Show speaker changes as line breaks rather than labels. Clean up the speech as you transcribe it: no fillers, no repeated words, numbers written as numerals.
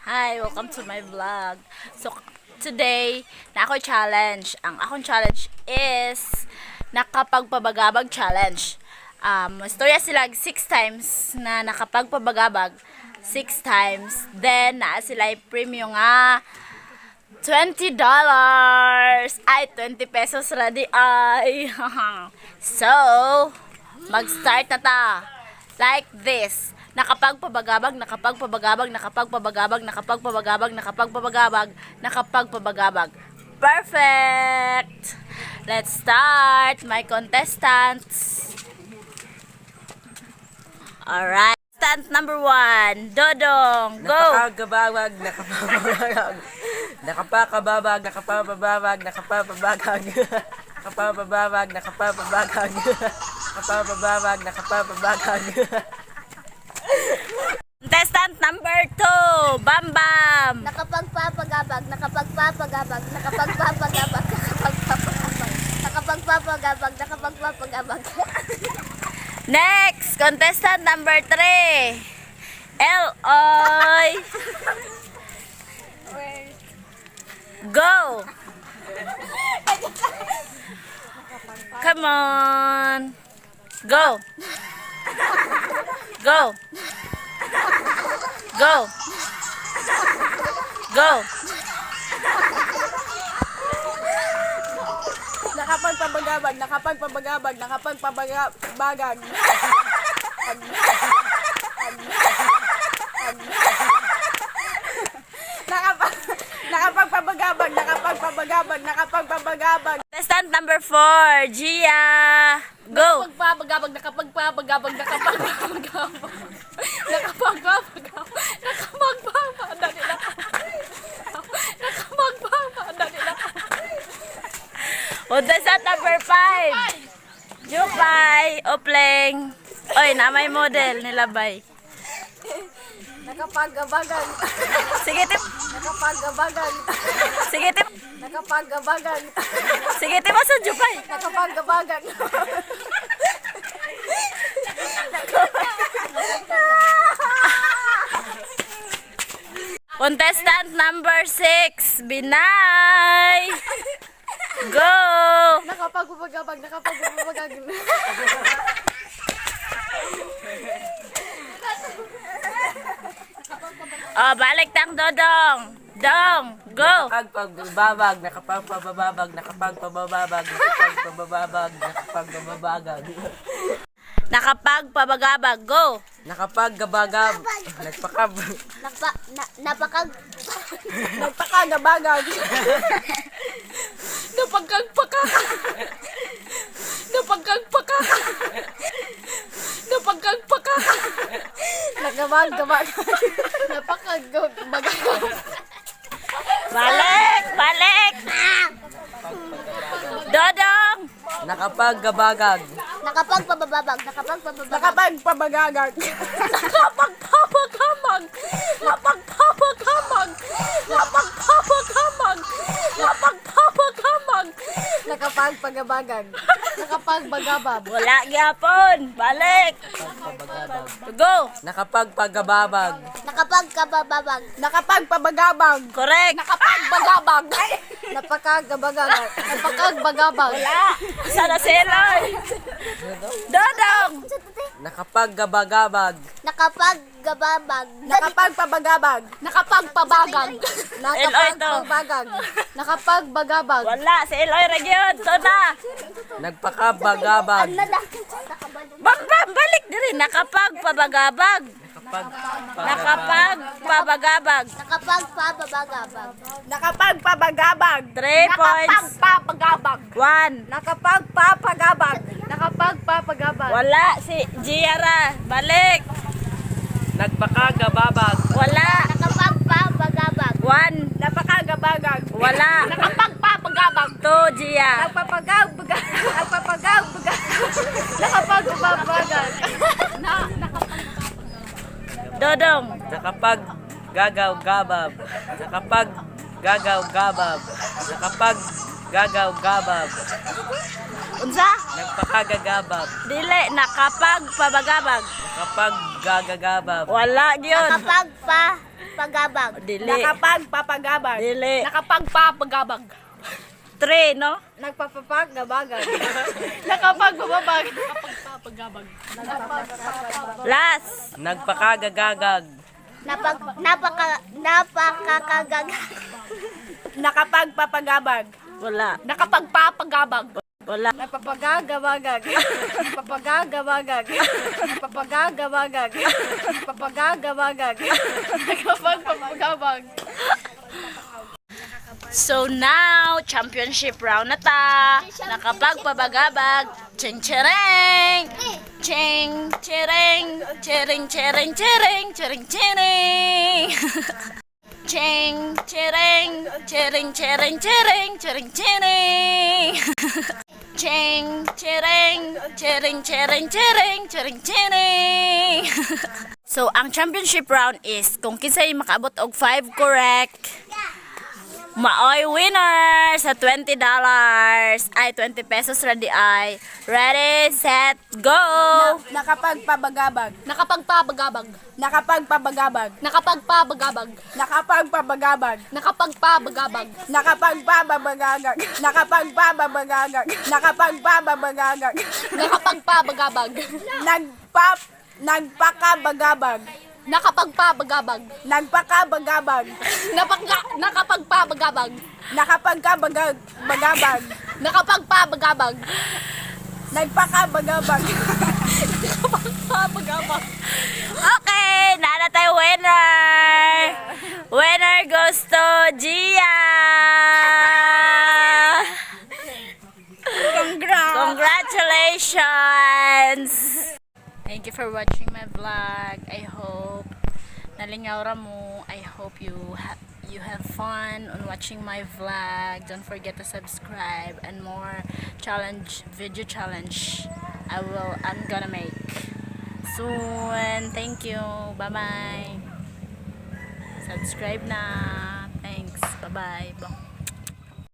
Hi, welcome to my vlog. So, today, na ako challenge. Ang akong challenge is nakapagpabagabag challenge. Storya sila 6 times na nakapagpabagabag 6 times. Then, naa sila premium nga $20. Ay, 20 pesos ready ay. So, mag-start na ta. Like this. Nakapagpabagabag, nakapagpabagabag. Perfect! Let's start, my contestants. Alright. Contestant number 1, Dodong, go!
Nakapagababag, nakapapabagag. Nakapakababag, nakapapababag, nakapapabagag. Nakapapababag, nakapapabagag. Nakapapababag, nakapapabagag.
Contestant number 2, Bam Bam.
Nakapagpapagabag.
Next, contestant number 3, Eloy. Go! Come on. Go. Go. Go. Go.
Nakapagpabagabag, nakapagpabagabag, nakapagpabagabagag. Nakapagpabagabag, nakapagpabagabag, nakapagpabagabag.
Contestant number 4, Gia. Go.
Nakapagpapagabag.
Contestant number 5, Jupay, Opleng. Oy, na may model nilabay.
Nakapagabagan.
Sige, tip.
Nakapagabagan.
Sige, tip.
Nakapagabagan.
Sige, tip mo sa Jupay.
Nakapagabagan.
Contestant number 6, Binay. Go.
Nakapagpapagabag.
Oh, balik tang Dodong. Dong, go.
Nakapagpababag, nakapagpababag, nakapagpababag, nakapagpababag, nakapagpababagag.
Nakapagpabagabag, go.
Nakapagabagab, nagpakab.
Nagpakagabagag. Nakapagabagag.
Balik. Dodong.
Nakapagabagag.
Nakapagpababag.
Nakapagpabagagag.
Nakapagpagabagag. Nakapagbagabab.
Wala gyapon. Balik. Go.
Nakapagpagababag.
Nakapagkabababag.
Nakapagpabagabag.
Correct.
Nakapagbagabag. Napakagabagabag. Napakagbagabag.
Wala. Sana si Eloy. Dodong.
Nakapagabagabag.
Nakapaggababag.
Nakapagpabagabag.
Nakapagpabagag.
Eloy to.
Nakapagbagabag.
Wala. Si Eloy Region. Tuna.
Nagpakabagabag.
Bam bam. Balik diri. Nakapagpabagabag. Nakapagpabagabag.
Nakapagpabagabag.
Nakapagpabagabag.
3 points.
Nakapagpabagabag.
1.
Nakapagpapagabag. Nakapagpapagabag.
Wala. Si Giara. Balik.
Nagpakagababag.
Wala.
Nakapagpapagabag.
1.
Napakagabagag.
Wala.
Nakapagpapagabag.
2, Gia.
Nagpapagabagag. Nagpapagabagag. Nakapagpapagabag.
Dodong.
Nakapaggagaw-gabab. Nakapaggagaw-gabab. Nakapaggagaw-gabab.
Unsa?
Nagpakagagabab.
Dili. Nakapagpabagabag.
Nakapaggagagabab.
Wala yun.
Nakapagpa. Nakapagpapagabag.
Dili.
Nakapagpapagabag.
Dili.
Nakapagpapagabag.
3, no?
Nagpapapagabagag.
Nakapagpapagabag.
Last.
Nagpakagagagag.
Napakagag.
Nakapagpapagabag.
Wala.
Nakapagpapagabag.
Wala.
Napapagagabagag. Napapagagabagag. Napapagagabagag. Napapagagabagag.
Nakapagpapagabag.
So now, championship round na ta. Nakapagpabagabag. Ching chireng. Ching chireng. Chireng chireng chireng. Chireng chireng. Ching chireng. Chireng chireng chireng. Chireng chireng. Ching chireng. Chireng chireng chireng. Chireng chireng. So, ang championship round is kung kinsay makaabot og 5 correct, maoy winner sa $20. Ay, 20 pesos ready ay. Ready, set, go!
Nakapagpabagabag.
Nakapagpapagabag.
Nakapagpabagabag.
Nakapagpapagabag.
Nakapagpabagabag.
Nakapagpapagabag.
Nakapagpabagagag. Nakapagpabagagag. Nakapagpabagagag.
Nakapagpapagabag.
Nagpakabagabag.
Nakapagpapagabag.
Nagpakabagabag.
Nakapagpapagabag.
Nakapagkabagabag.
Nakapagpapagabag.
Nagpakabagabag.
Papagabag.
Okay, nana tayo winner! Winner goes to Gia! Congratulations! Thank you for watching my vlog. I hope nalingaw ra mo. I hope you have fun on watching my vlog. Don't forget to subscribe and more video challenge I'm gonna make soon. Thank you. Bye bye. Subscribe na. Thanks. Bye bye.